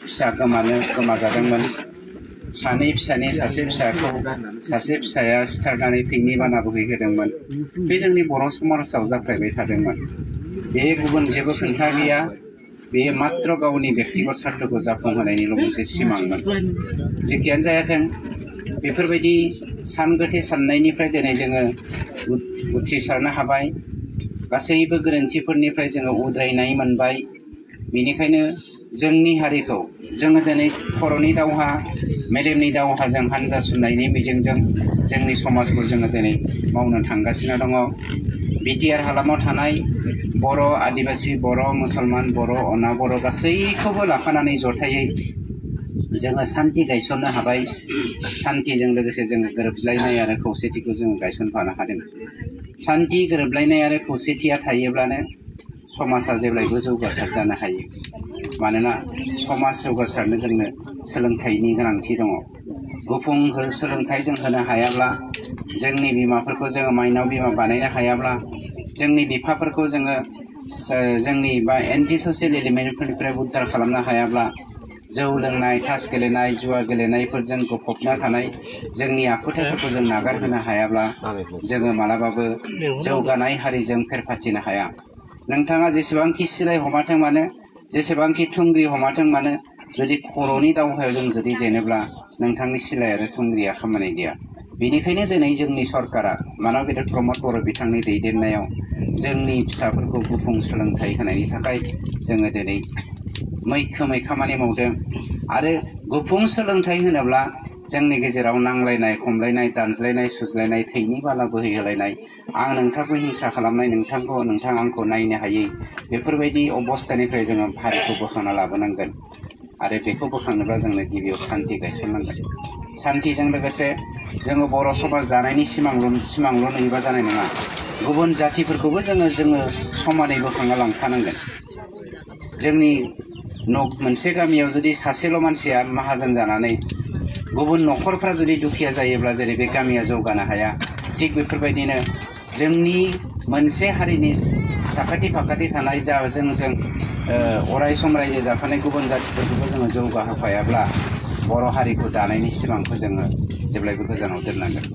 फिसा गोमाजादोंमोन। सानै फिसानि सासे फिसाखौ सासे फिसाया सिथारनानै थैनि बाना बोहैहोदोंमोन। बे जोंनि बर' समाजाव जाफ्लेबाय थादोंमोन। बे गुबुन जेबो खोथा गैया। बेयो मात्र गावनि बेक्तिगत सार्थखौ जाफुंहोनायनिल' मोनसे सिमांमोन। जेखियानो जायाथों बेफोरबायदि सानगोथे साननायनिफ्राय दिनै जोङो उथ्रिसारनो हाबाय। गासैबो गोरोन्थिफोरनिफ्राय जोङो उद्रायनाय मोनबाय। बेनिखायनो जोंनि हारिखौ जोङो दिनै खर'नि दावहा मेलेमनि दावहाजों हान्जा सुरनायनि मिजिंजों जोंनि समाजखौ जोङो दिनै मावनो थांगासिनो दङ। बिटिआर हालामाव थानाय बर' आदिबासि बर' मुसलमान बर' अना बर' गासैखौबो लाफानानै जथायै जोङो सान्थि गायसननो हाबाय। सान्थिजों लोगोसे जोङो गोरोबलायनाय आरो खौसेथिखौ जोङो गायसनफानो हादों। सान्थि गोरोबलायनाय आरो खौसेथिया थायोब्लानो समाजा जेब्लायबो जौगासार जानो हायो। मानोना समाज जौगासारनो जोंनो सोलोंथाइनि गोनांथि दङ। गुफुं सोलोंथाइ जों होनो हायाब्ला, जोंनि बिमाफोरखौ जोङो माइनाव बिमा बानायनो हायाब्ला, जोंनि बिफाफोरखौ जोङो जोंनि बा एन्टि ससियेल एलिमेन्टफोरनिफ्राय उद्धार खालामनो हायाब्ला, जौ लोंनाय ताश गेलेनाय जुवा गेलेनायफोरजों गफबना थानाय जोंनि आखुथायफोरखौ जों नागारहोनो हायाब्ला जोङो मालाबाबो जौगानाय हारिजों फेरफाथिनो हाया। नोंथाङा जेसेबांखि सिलाय हमाथों मानो, जेसेबांखि थुंग्रि हमाथों मानो, जुदि खर'नि दावहायाव जों जुदि जेनोब्ला नोंथांनि सिलाय आरो थुंग्रिया खामानि गैया। बेनिखायनो दिनै जोंनि सरकारा मानव गेदेर प्रमद बर' बिथांनि दैदेननायाव जोंनि फिसाफोरखौ गुफुं सोलोंथाइ होनायनि थाखाय जोङो दिनै मैखोमै खामानि मावदों। आरो गुफुं सोलोंथाइ होनोब्ला जोंनि गेजेराव नांलायनाय खमलायनाय दानज्लायनाय सुज्लायनाय थैनि बाला बोहैहोलायनाय, आं नोंथांखौ हिंसा खालामनाय, नोंथां आंखौ नायनो हायै, बेफोरबायदि अबस्थानिफ्राय जोङो हारिखौ बोखांना लाबोनांगोन। आरो बेखौ बोखांनोब्ला जोंनो गिबियाव सान्थि गायसननांगोन। सान्थिजों लोगोसे जोङो बर' समाज दानायनि सिमांल' नुयोबा जानाय नङा। गुबुन जातिफोरखौबो जोङो समानै बोखांना लांफानांगोन। जोंनि मोनसे गामियाव जुदि सासेल' मानसिया माहाजोन जानानै गुबुन न'खरफ्रा जुदि दुखिया जायोब्ला जेरै बे गामिया जौगानो हाया, थिग बेफोरबायदिनो जोंनि मोनसे हारिनि साखाथि फाखाथि थानाय जोंजों अराय सम रायजो जाफानाय गुबुन जातिफोरखौबो जोङो जौगाहोफायाब्ला बर' हारिखौ दानायनि सिमांखौ जोङो जेब्लायबो गोजानाव दोननांगोन।